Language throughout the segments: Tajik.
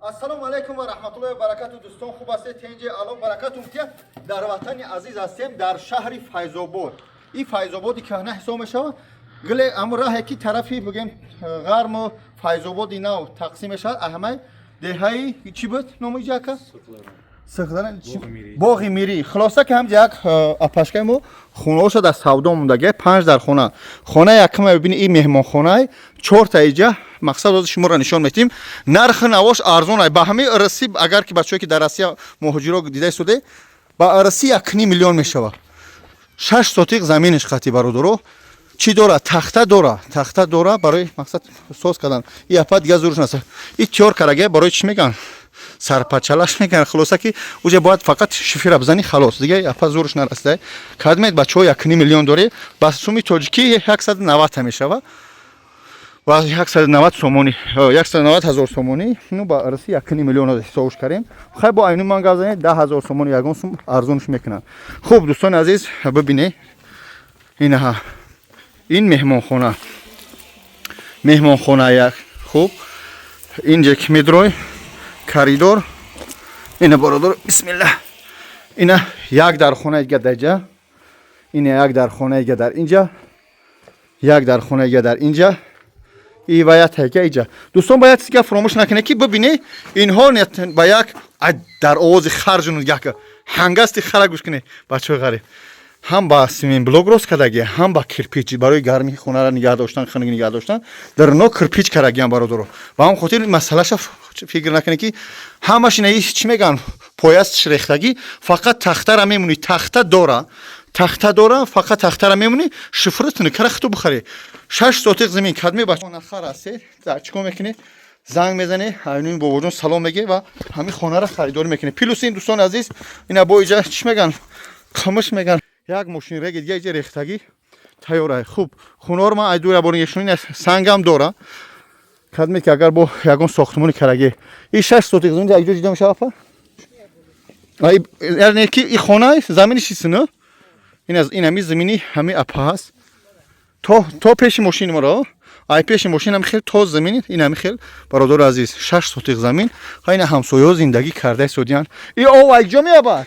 Ассалому алайкум ва раҳматуллоҳи ва баракату. Дӯстон, хуб ҳастед? Тенҷи, Аллоҳ баракатум тия. Дар ватани азиз ҳастем, дар шаҳри Файзобод. Ин Файзободи кӯҳна ҳисоб мешавад. Гиле ҳамун раҳе ки тарафи, бигем, ғарму Файзободи нав тақсим мешавад, аҳамай деҳаи чӣ буд номи ҷака? Боғи Мирӣ. Хулоса ки ҳамҷа як апашкаи мо хонаҳоша дар савдо мондагия, панҷ дар хона. Хона якама бибини, ин меҳмонхонае, чорта иҷа. Мақсад, ҳозир шуморо нишон медиҳем. Нархи навош арзон ай ба ҳамаи РС. Агар ки бачаҳое ки дар Россия муҳоҷиро дида истоде, ба РС 1,5 миллион мешавад. 6 сотиқ заминиш қати, бародаро. Чӣ дора? Тахта дора, тахта дора, барои мақсад соз кардан. И апа дига зуруш наста. И тиёр карагия, барои чӣ меган, сарпачалаш меган. Хулоса ки уҷа бояд фақат шифера бизани, халос. Дига апа зуруш нарасида. Кадмед, бачаҳо, 1,5 миллион дорӣ, ба суми тоҷикӣ 190 мешава ва 190 сомонӣ, 190 ҳазор сомонӣ. Ну, ба раси 1,5 миллион ҳисобш кардем. Хай, бо айну ман гап занед, 10 000 сомонӣ ягон сум арзонш мекунанд. Хуб, дӯстони азиз, бибине, инаҳа, ин меҳмонхона, меҳмонхона як. Хуб, инҷа ки медрой, коридор ина, бародар, бисмиллаҳ, ина як дархона дига даҷа, ина як дархона дига дар инҷа, як дархона дига дар инҷа и ва як тайка иҷа. Дӯстон, ба як чизга фаромӯш накунед, ки бибине, инҳо ба як дар овози харҷуну як ҳангасти хара гӯш кунед, бачаҳои ғариб. Ҳам ба цементблок рост кардаги, ҳам ба кирпич. Барои гарми хонаро нигаҳ доштан, хунук нигаҳ доштан, дар но кирпич кардагиам, бародаро. Ба ҳам хотир масъалаша фикр накунед, ки ҳамаш ина чӣ меган, пояс рехтагӣ. Фақат тахтара мемонӣ, тахта дора, тахта дора, фақат тахтара мемонӣ, шифру тунукара хиту бихарӣ. 6 сотиқ замин. Кадме бача хар ҳастед, чӣ кор мекунед? Занг мезанӣ, айнуи бобоҷон салом мегӣ ва ҳамин хонаро харидорӣ мекунӣ. Плюс ин, дӯстони азиз, ина бо иҷа чӣ меган, қамиш меган, як мошини реги дига иҷа рехтагӣ тайёра. Хуб, хонаро ман айдура бори нишон. Сангам дора. Кадме ки агар бо ягон сохтмони карагӣ, и 6 сотиқ замин як ҷо ҷидо мешава, апа. Яъне ки и хона замини шисина, ин аз ин ҳами замини ҳами апа ҳаст, то пеши мошини моро, ай пеши мошин ҳами хел то замини ин ҳами хел. Бародари азиз, 6 сотиқ замин. Ха, ина ҳамсояҳо зиндагӣ карда истодиянд. И ов ай ҷо меёбад?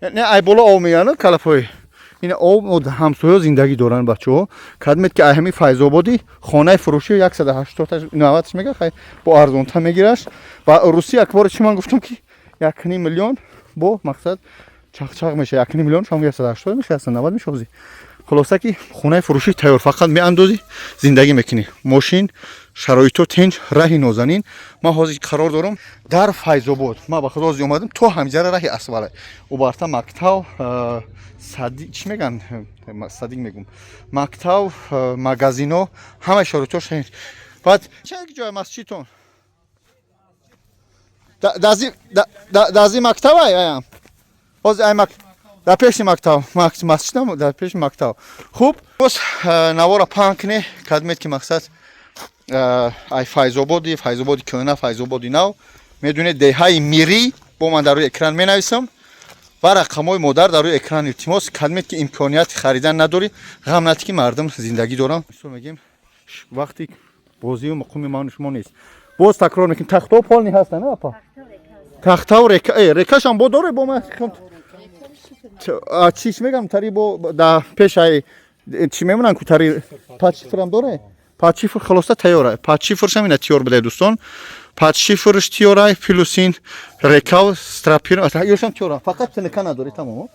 Не, ай боло ов меяну калафои ин об. Ҳамсояҳо зиндагӣ доранд, бачаҳо. Кадмед ки ай ҳами Файзободӣ хонаи фурӯшӣ 180 90 мега, хай, бо арзонтар мегираш. Ва русӣ як бори чӣ ман гуфтам, ки 1,5 миллион бо мақсад чақчақ меша. 1,5 миллион шам 180 меша, 190 меша ҳозир. Хулоса ки хонаи фурӯшӣ тайёр, фақат меандозӣ, зиндагӣ мекунӣ. Мошин, шароито тинҷ, раҳи нозанин. Ман ҳозир қарор дорам дар Файзобод. Ман ба худо ҳозир омадам то ҳамҷара, раҳи асфала убарта, мактаб, сади, чӣ меган, садик мегум, мактаб, магазино, ҳамаи шароитош. Баъд чанд ҷоя масҷидтон? Дази мактаб аям ҳозир, ай дар пеши мактаб, масҷидам дар пеши мактаб. Хуб, боз навора паҳн кунед. Кадмед ки мақсад, ай Файзободи, Файзободи кӯҳна, Файзободи нав, медонед, деҳаи Мирӣ. Бо ман дар рӯи экран менависам ва рақамҳои модар дар рӯи экран. Илтимос, кадмед ки имконияти харидан надорӣ, ғам натӣ, ки мардум зиндагӣ дорам. Мисол мегем, вақти бозию муқими ману шумо нест. Боз такрор мекунем, тахтао полный ҳастанд, апа, тахтао, река, рекашам бо доре, бо ман чиш мегам, тари бо да пешай чӣ мемонанд ку, тари под шиферам доре, под шифер. Хулоса, тайёра, под шифершам ина тиёр бидай, дӯстон, под шиферш тиёрай. Плюс ин рекав стропил ёшам тиёра, фақат тиника надори, тамом.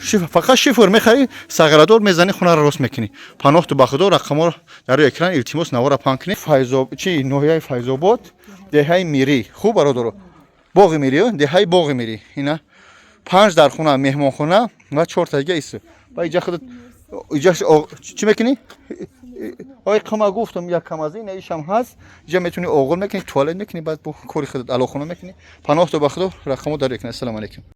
Шифер, фақат шифер мехарӣ, сағарадор мезанӣ, хонаро рост мекунӣ. Паноҳту ба худо, рақамҳоро дар рӯи экран. Илтимос, навора паҳн кунед. Файзоб чи, ноҳияи Файзобод, деҳаи Мирӣ. Хуб, бародаро, Боғи Мирӣ, деҳаи Боғи Мирӣ. Ина панҷ дархона, меҳмонхона ва чорта дига ис. Ба иҷа худат иҷа чӣ мекунӣ? Ой, қама гуфтам, як кам аз ин ишам ҳаст. Иҷа метавонӣ оғил мекунӣ, туалет мекунӣ, баъд бо кори худат алохона мекунӣ. Паноҳ то ба худо, рақамҳо дар экран. Ассалому алайкум.